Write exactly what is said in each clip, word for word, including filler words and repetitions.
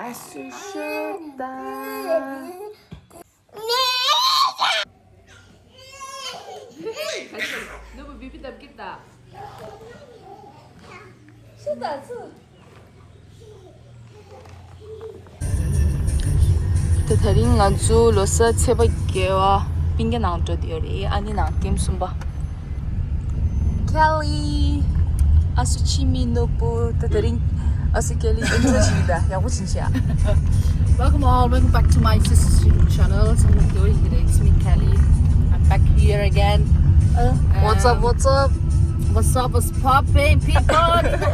ཨ་སུ་ཤོད་ད། ནུ་བུ་བི་བི་ལྡབ་ཀྱི་ད། ཤི་ད་ཚུ། ད་དེ་རིང་ང་ཚོ་ལོ་གསར་ཚེས་པ་བརྒྱད་པ་སྤུན་ཀྱག་ནང་འགྲོ་དེ་ཡོད་རེད། ཨ་ནི་ནང་ཀེམ་གསུམ་པ། ཁེ་ལི། ཨ་སུ་འཆི་མེད་ནོར་བུ། ད་དེ་རིང་ཨ་སུ་ཁེ་ལི་ཨིན་ཊོ་ཞིག་ད་ཡག་པོ་ཞིག་བྱས། Welcome all, welcome back to my sister's YouTube channel. So I'm doing it. It's me, Kelly. I'm back here again. Uh, what's up, what's up? What's up, what's poppin', people in the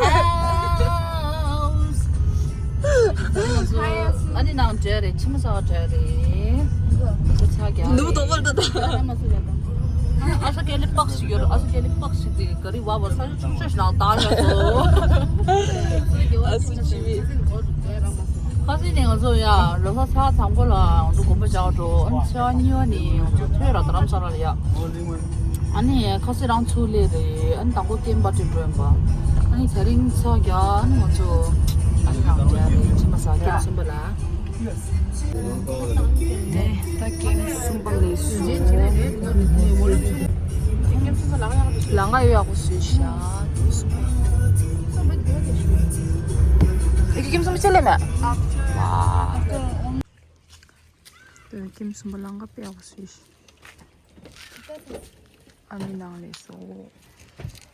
house? ཨ་ནི་ནང་འདྲ་རེད། ཕྱི་མ་ས་འདྲ་རེད། ཁ་ཆག་རྒྱག་ནུབ་དོ་བར་དུ་དང་། ཨ་ས་ཁེ་ལི་པགས་ཤིག་ཡོད། ཨ་ས་ཁེ་ལི་པགས་ཤིག་དེ་ག་རི་བ་བ་ས་ཆུང་ཆུང་ཞིག་ནང་བཏང་ཡོད་སོ། ཨ་སུ་འཆི་མེད། ཁ་སང་ནས་ང་ཚོ་ཡ་ལོ་གསར་ཚར་དང་པོ་ལ་ང་ཚོ་དགོན་པ་བཅར་འགྲོ། ཨ་ནི་ཚེས་པ་གཉིས་པ་ནས་ང་ཚོ་ཐོན་ར་རྡ་རམ་ས་ལ་ལ་ཡ། ཨ་ནི་ཁ་སང་རང་ཚུར་སླེབས་རེད། ཨ་ནི་དང་པོ་ཀེམ་པར་ཊི་འགྲོ་ཡིན་པ། ཨ་ནི་དེ་རིང་ཚར་རྒྱག་ཨ་ནི་ང་ཚོ་ཨ་ནི་ནང་འདྲ་རེད། ཕྱི་མ་ས་ཀེམ་གསུམ་པ་ལ། ནས་ད་ཀེམ་གསུམ་པ་ལས་སུ། ལང་ཀ་ཡོད་ཡག་པོ་བཟོས་ཤག་ཀེམ་གསུམ་པ། ཨེ་ཀེམ་གསུམ་པ་ཆེ་ལེ་མེད། ཝ། ཀེམ་གསུམ་པ་ལང་ཀ་དཔེ་ཡག་པོ་བཟོས་ཤག་ཨ་མའི་ནང་ལས་སོ།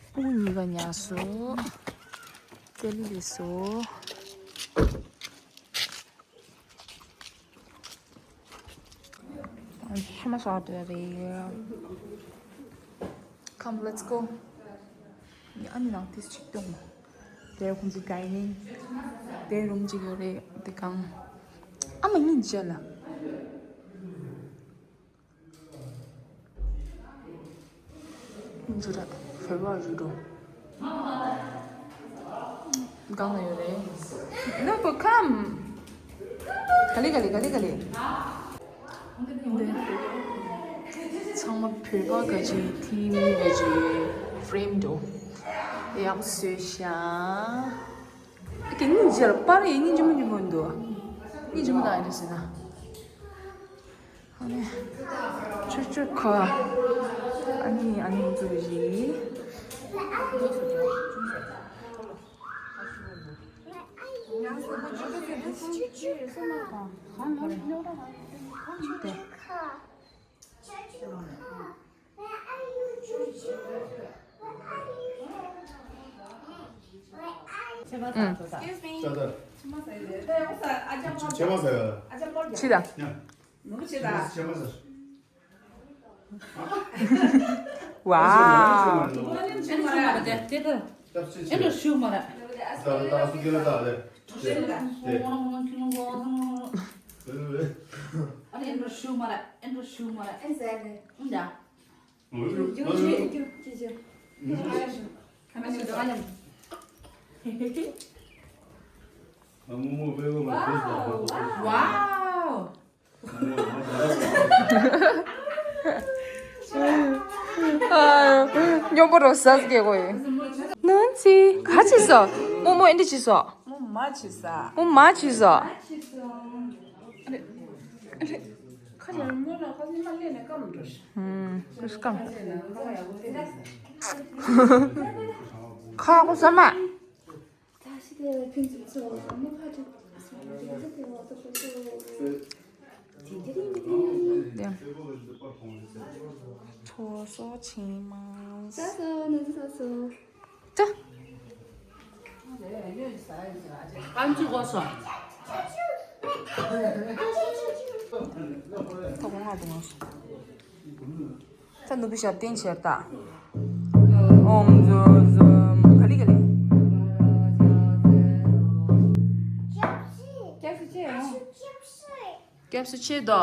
སྤུ་གུ་གཉིས་ཀ་ཉལ་སོ། ཏེ་ལི་ལས་སོ། ཕྱི་མ་ཤོག་དེ་རེད། Come, let's go. ཨ་ནི་ནང་ཏིས་ཅིག་ཏོང་། དེར་ཁོང་ཚོ་ཌའི་ནིང་། དེར་རུམ་ཅིག་ཡོད་རེད། དེ་གང་། ཨ་མ་གཉིས་མཇལ་ལ། འཇུ་ར་བོད་པ་རུ་རུ། གང་ལ་ཡོད་རེད། No, but come. ག་ལེ་ག་ལེ་ག་ལེ་ག་ལེ། ཚང་མ་བོད་པ་ག་ཅིག་ཐིམ་ག་ཅིག་ཕྲེམ་འགྲོ། ཡག་པོ་བཟོས་ཤག་ཨེ་ཀེ་སྙིང་རྗེ་ལ་པར་ཡེ་སྙིང་རྗེ་མོ་ཉིན་མོ་འདུག་སྙིང་རྗེ་མོ་དང་ཡིན་ཟེར་ན། ཨ་ནི། ཆུ་ཆུ་ཁ། ཨ་ནི་ཨ་ནི་འཛུགས་ཡིན། Excuse me. ཕྱི་ལ། ཝའོ། ཝའོ། སྨྱོ་པོ་རོ་ཟ་སྐྱེ་གོ་ཡིན། ནོན་ཚི་ག་ཅི་སོ། རྨོ་མོ་ཨེ་འདྲ་ཅི་སོ། རྨོ་མ་ཅི་ཟ། རྨོ་མ་ཅི་སོ། ཁ་ཉར་མོ་ལ་ཁ་སེ་མ་ལེ་ནས་ཀམ་འགྲོ་ཤི། ཧུམ། ཀུ་ཤི་ཀམ། ཁ་ཡག་པོ་ཟ་མ། ཚོ་སོ་ཆེན་མ། ས་སོ་ནང་ས་སོ། ཏ། ཨན་ཅི་གོ་སོ། ཐོག་ང་དུ་ང་སོ། ད་ནུ་བུ་ཞབས་བརྟན་བྱེད་ད། ཨོམ་ཛོ་ཛོམ་ག་ལི་ག་ལི། སྐྱབས་སུ་མཆི། སྐྱབས་སུ་མཆི་དོ།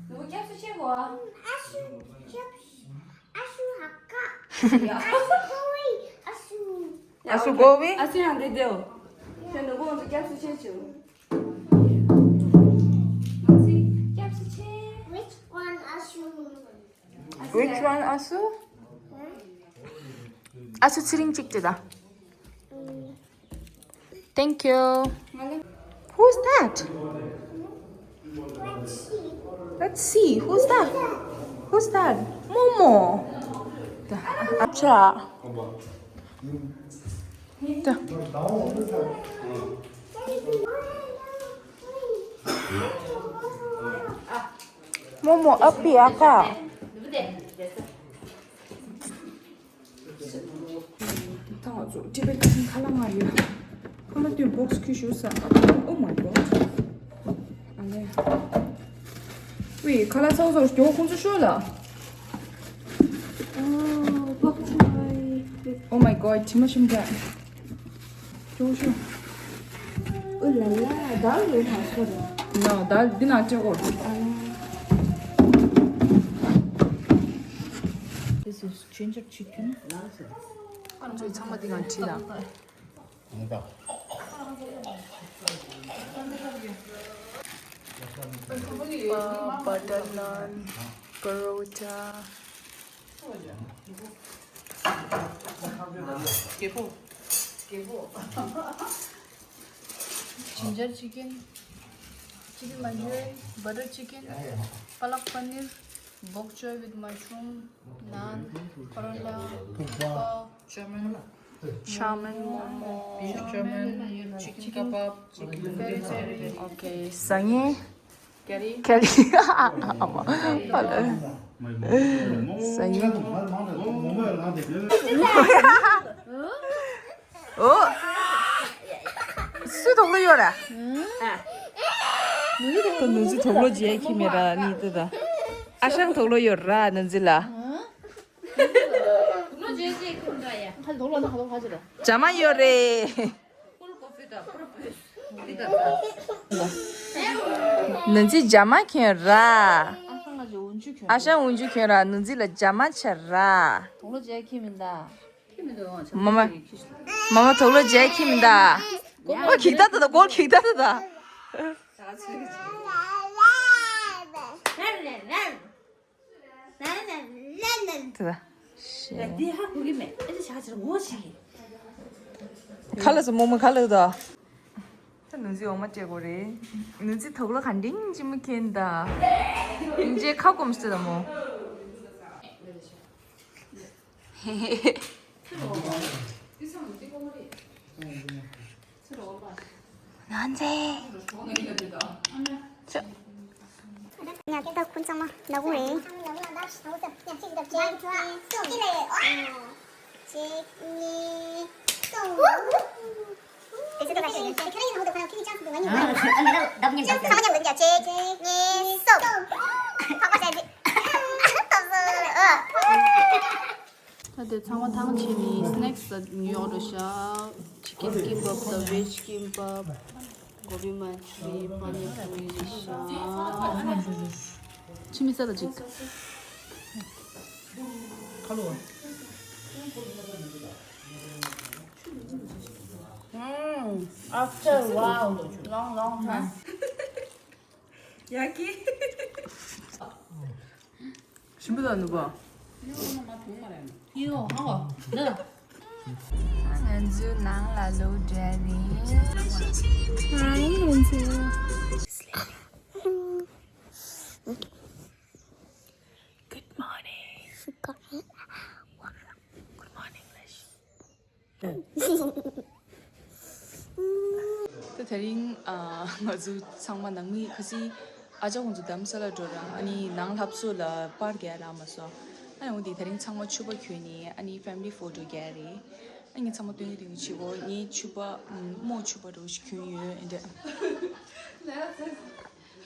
ནུ་བུ་སྐྱབས་སུ་མཆི་གོ། ཨ་སུ་གོ་བི། ཨ་སུ་ཡང་འདི་དེའོ། ཁྱོད་ནུ་བུ་ང་ཚོ་སྐྱབས་སུ་མཆི་བྱུང་། Which one, Asu? Which one, Asu? ཨ་སུ་ཚེ་རིང་གཅིག་དེ་ད། Thank you. Who's that? Let's see. Who's that? Who's that? Momo. Acha. Momo, api aka. ད་ང་ཚོ་ཊི་བེཊ་ཁ་ལག་མངགས་ཡོད། ཁ་ལག་སྟོན་བོག་སི་ཁྱེར་ཤོག་ཟེར། Oh my god. ཨ་ལེ། ཝེ། ཁ་ལག་ཚ་བོ་ཚ་བོ་ཞིག་ཁོང་ཚོ་ཤོག་ལ། Oh my god. དྲི་མ་ཞིམ་འདྲ། ཞོག་ཞོག་ཨུ་ལ་ལ། དར་ཡོད་ན་ཤོག་རེད། ན་དར་འདི་ན་སྤྲད་གོ། This is ginger chicken. ཨ་ཚོ་ཚང་མ་འདི་ང་ཁྲིད་ལ། Butter naan, parota. Ginger chicken, chicken manchurian, butter chicken, palak paneer, bok choy with mushroom, naan, parota, pho, chow mein, momo, chicken kebab, peri peri. Okay, sangye. Curry. Curry. Ama. Sangye. Oh. སུ་དོག་ལོ་ཡོད་ར། ད་ནུ་ཛི་དོག་ལོ་རྒྱག་གི་མེད་ར་ནི་ད། ཨ་ཞང་དོག་ལོ་ཡོད་ར་ནུ་ཛི་ལ། ཇ་མ་ཡོད་རེད། ནུ་ཛི་ཇ་མ་གྱོན་ར། ཨ་ཞང་འོན་ཆུ་གྱོན་ར། ནུ་ཛི་ལ་ཇ་མ་ཆ་ར། དོག་ལོ་རྒྱག་གི་མིན་ད། མ་མ། མ་མ་དོག་ལོ་རྒྱག་གི་མིན་ད། ཨོ་གིག་ད་ད་ད་གོ་གིག་ད་ད་ད། ཁ་ལག་སོ་མོ་མོ་ཁ་ལག་ད། ད་ནུ་ཛི་འོ་མ་སྤྲད་དགོས་རེད། ནུ་ཛི་དོག་ལོ་ག་འདྲིང་ཅི་མོ་ཁེན་ད། ཨིན་ཇེ་ཁ་སྐོམ་སྟེ་ད་མོ། ནང་ཚེ། ཉག་ཏག་ཁུན་ཚང་མ་ནག་པོ་རེད། གཅིག་གཉིས་གསུམ། དེ་ཚོ་ད་ག་ཞིག་ཡིན། ཁྱེད་རང་ཡིན་ན་ཧོ་དོ་ཁ་ཁྱེད་ཀྱི་ཆང་སུ་འདུག་ང་གཉིས་ཚང་མ་མཉམ་དུ་ཡ། གཅིག་གཉིས་གསུམ། ཕག་པ་བྱས་ཏེ། ཐོབ་སོང་། ད་དེ་ཚང་མ་ཐང་ཆད་ནས་སི་ནེག་སི་ཉོ་འགྲོ་ཤག་ཅི་ཀེན་ཀིམ་པབ་དང་བེཇ་ཀིམ་པབ། གོ་བི་མན་ཆུ་རི་ཡན། པ་ནི་པུ་རི་རེད་ཤག་ཕྱི་མི་ས་ལ་ཅིག་ཁ་ལོ། After, wow, long, long time. ཡ་ཀི། ཞིམ་པོ་དང་ནུ་བ། ཡོ་ཧ་གོ་ལ། ང་ཚོའི་ནང་ལ་ལོག་འགྲོ་རེད། ང་ཚོའི། Good morning. Good morning. ད་དེ་རིང་ཨ་ང་ཚོ་ཚང་མ་ནང་མི་ཁ་སང་ཨ་ཅག་ཁོང་ཚོ་རྡ་རམ་ས་ལ་འགྲོ་ར། ཨ་ནི་ནང་ལྷ་བཟོ་ལ་པར་རྒྱག་རག་མ་སོང་། ཨ་ནི་འོ་དེ་དེ་རིང་ཚང་མ་ཕྱུ་པ་གྱོན་ནས་ཨ་ནི་ཕེ་མི་ལི་ཕོ་ཊོ་རྒྱག་རེད། ཨ་ནི་ཚང་མ་སྟོན་གི་སྟོན་གི་བྱེད་གོ། ངའི་ཕྱུ་པ་ཨམ་རྨོ་ཕྱུ་པ་འདྲ་བོ་ཞིག་གྱོན་ཡོད། ཨེ་འདྲ།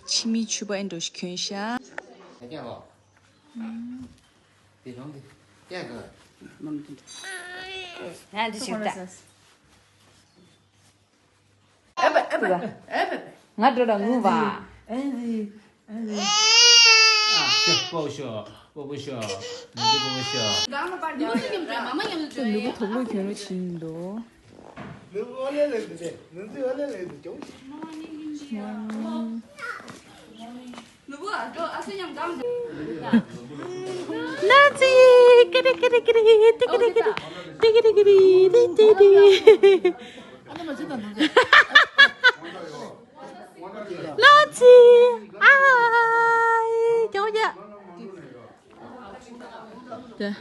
ཕྱི་མི་ཕྱུ་པ་ཨེ་འདྲ་བོ་ཞིག་གྱོན་ཤག་དེ་རང་དེ་སྐྱ་ག་ནམ་དུ། ཡང་འདི་ཞིག་ད། ཨེ་བ་ཨེ་བ་ཨེ་བ། ང་འགྲོ་ར་ངུ་བ། ཨེ་འདི་ཨེ་འདི། ཨ་ཀྱ་པོ་ཤོ་པོ་པོ་ཤོ། ནི་པོ་པོ་ཤོ། ཁྱོད་ནུ་བོ་དོག་ལོ་གྱོན་རོགས་བྱིན་འདུག་ནང་ཚེ། ཀི་རི་ཀི་རི་ཀི་རི། ཏི་ཀི་རི་ཀི་རི། ཏི་ཀི་རི་ཀི་རི། ཏི་ཏི་ཏི། ཨ་ནི་མ་ཅི་དང་འདུག་དེ།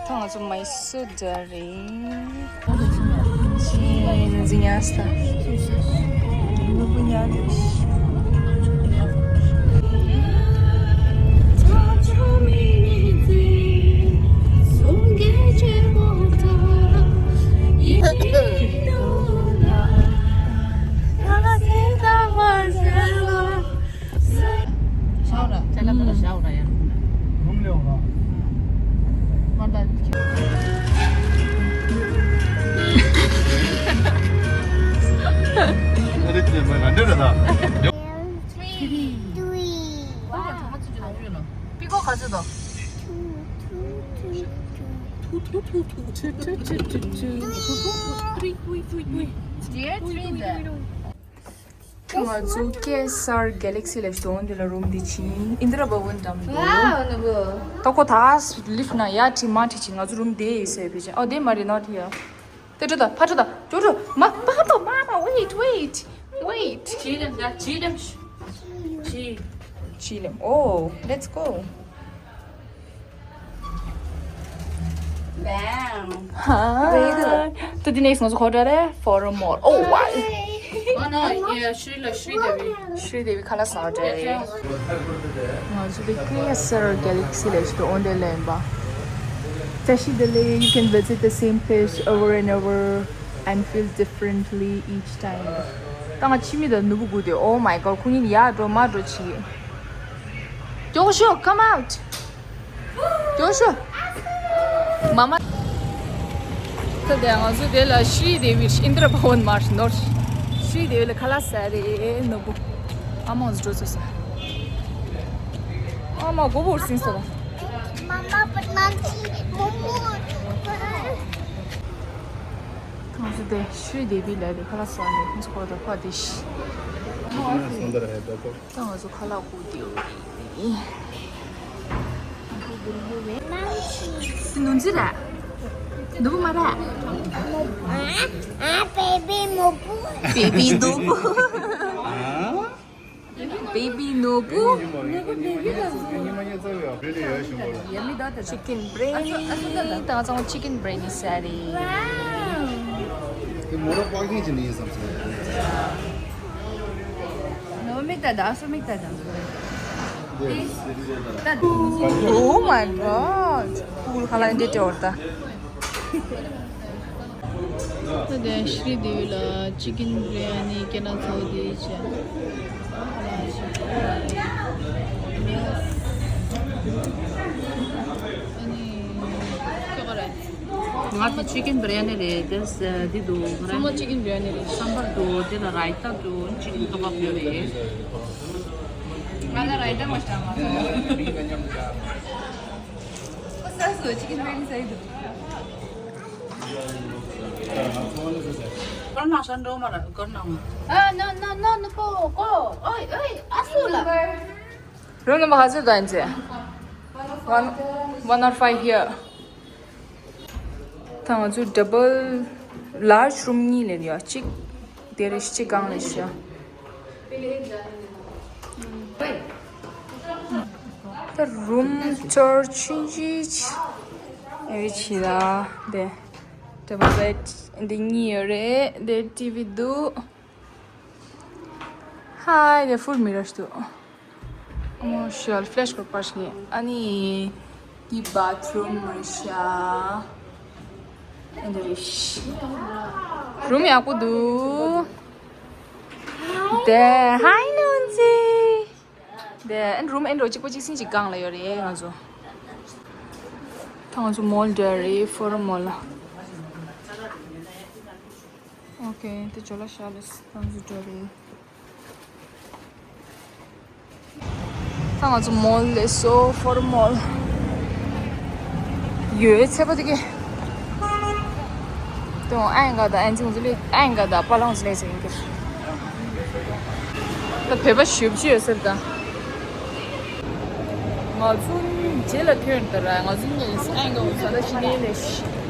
ད་ང་ཚོ་མའི་སུར་འདྲ་རེད། ཅི་འཛིན་ཡ་ས། ནུ་བུ་ཉལ་འདུག་ཤའོ་ར། ཅ་ལག་པ་ལ་ཤའོ་ར་ཡ། རུམ་ལེའོ་ར། མ་ད། ཨ་རི་ཅི་མ་ར་འདྲ་ར་ད། Three. Three. Wow. ཨ་ཅག་ཅག་ཅག་ཅག་ཅག། པི་ཀོ་ག་ཚོད་དོ། Two, two, two, two. Two, two, two, two. Two, two, two, two, two. Three, three, three, three. Dear, three འདི། ང་ཚོ་ཀེ་སར་གེ་ལེག་སི་ལ་ཞོན་དེ་ལ་རུམ་འདི་ཕྱིན། ཨིན་དྲ་བྷ་ཝན་འགྲམ་དུ། Wow, ནུ་བུ། ད་ཁོ་ད་ལིཕ་ན་ཡ་ཁྲི་མ་ཁྲི་ཕྱིན། ང་ཚོ་རུམ་དེ་ཡི་སེ་བི་ཅན། ཨོ་དེ་མ་རེད། Not here. དེ་འགྲོ་ད། ཕ་འགྲོ་ད། འགྲོ་འགྲོ། མ་པ་པ། མ་མ། Wait, wait, wait. ཇི་ལེམ་ད། ཇི་ལེམ། ཇི། ཇི་ལེམ། Oh, let's go. Bam. Hi. To the next ང་ཚོ་ཧོ་ཊེལ་རེད། For a more. Oh, wow. Oh no, yeah, ཤྲི་ལ་ཤྲི་དེ་བི། ཤྲི་དེ་བི་ཁ་ལག་ཟ་བ་འདྲ་རེད། ང་ཚོ་དེ་ཀེ་སར་གེ་ལེག་སི་ལ་ཞོན་དེ་ལེན་པ། Especially the way you can visit the same place over and over and feel differently each time. ད་ང་ཕྱི་མི་དང་ནུ་བུ་དགུ་དེ། Oh my god. ཁོ་གཉིས་ཡར་འགྲོ་མར་འགྲོ་བྱེད། ཀྱོ་ཤོ། Come out. ཀྱོ་ཤོ། མ་མ། ད་དེ་ང་ཚོ་དེ་ལ་ཤྲི་དེ་བི། ཨིན་དྲ་བྷ་ཝན་མ་རེད། Not. ཤྲི་དེ་བི་ལ་ཁ་ལག་ཟ་རེད། ནུ་བུ། ཨ་མ་འགྲོ་ཚོ་ས། ཨ་མ་མགོ་བོར་སིང་སོ། Mama, banana, momo. ང་ཚོ་དེ་ཤྲི་དེ་བི་ལ་དེ་ཁ་ལག་ཟ་ནས་ཁོང་ཚོ་ཁོ་ད་ཕ་དེ་ཤི། ད་ང་ཚོ་ཁ་ལག་ཁུག་དེ་ཡོད་རེད། དེ་ནུ་འཛི་རེད། ནུ་བུ་མ་རེད། ཨ། ཨ། བེ་བི་ནུ་བུ། བེ་བི་ནུ་བུ། བེ་བི་ནུ་བུ། ཅི་ཀིན་བི་རི་ཡ་ནི། ད་ང་ཚང་ཅི་ཀིན་བི་རི་ཡ་ནི་ཟ་རེད། ནོ་མིག་ལྟ་དང་། ཨ་སོ་མིག་ལྟ་དང་། Oh my god. ཕྲུ་གུ་ཁ་ལག་འདི་སྤྲད་འོར་ད། ད་དེ་ཤྲི་དེ་བི་ལ་ཅི་ཀིན་བི་རི་ཡ་ནི་ཀེ་ན་ཚོ་དེ་བྱས། ཨ་ནི་ཁྱོ་ག་རེད། ང་ཚོ་ཅི་ཀིན་བི་རི་ཡ་ནི་རེད། དེ་འདི་འདུག་ཚང་མ་ཅི་ཀིན་བི་རི་ཡ་ནི་རེད། སམ་བར་འདུག་དེ་ལ་ར་ཡི་ཏ་འདུག་ཅི་ཀིན་ཀ་བབ་ཡོད་རེད། ང་ལ་ར་ཡི་ཏ་མ་བྱ་མ་སོང་། ཁོ་ས་སོ་ཅི་ཀིན་བི་རི་ཡ་ནི་ཟ་ཡི་འདུག་གར་ནང་ཤར་འགྲོ་མ་ར་གར་ནང་མ། ཨ། ན་ན་ན་ན་པོ་ཀོ། ཨོའི་ཨོའི། ཨ་སུ་ལ། རུམ་ནམ་བར་ག་ཚོད་དང་ཚེ། One, one or five here. ད་ང་ཚོ་ཌ་བལ་ལར་ཇི་རུམ་གཉིས་ལེན་ཡོད། གཅིག་དེ་རེད། གཅིག་སྒང་རེད་ཤག་ད་རུམ་ཊུར་ཆུང་ཆུང་ཨེ་བི་ཆི་ད། དེ་ཌ་བལ་བེཌ་འདི་གཉིས་ཡོད་རེད། དེ་ཊི་ཝི་འདུག་ཧའི། དེ་ཕུལ་མི་རར་འདུག་ཨོ་ཤལ་ཕི་ལེ་ཤི་ཀོ་པར་ཞིག་ཨ་ནི་འདི་བཱཐ་རུམ་རེད་ཤག་ཨ་འདི་རེད། རུམ་ཡག་པོ་འདུག་དེ་ཧའི་ནོན་ཅི། དེ་ཨན་རུམ་ཨན་རོ་གཅིག་པོ་གཅིག་སིང་གཅིག་སྒང་ལ་ཡོད་རེད། ང་ཚོ་ད་ ང་ཚོ་མོལ་འདྲ་རེད། ཕོ་རོམ་མོལ་ལ། ཨོ་ཁེ། དེ་ཇོ་ལ་ཤ་ལེས། ང་ཚོ་འགྲོ་རེད། ད་ང་ཚོ་མོལ་ལེས་སོ། ཕོ་རོམ་མོལ། ཡོད་ཚད་པ་དེ་གས། དེ་འོང་ཨ་ཡང་ག་ད་ཨན་ཅི་ང་ཚོ་ལས་ཨ་ཡང་ག་ད་པ་ལང་ཚོ་ལས་ཟེར་ཡིན་གྱི། ད་བོད་པ་ཞེ་པོ་ཅིག་ཡོད་ཟེར་ད། ང་ཚོ་རྗེས་ལ་ཐོན་ད་ར། ང་ཚོ་གཉིས་ཨ་ཡང་ག་འོང་ས་ད་ཕྱི་ནས་ལས།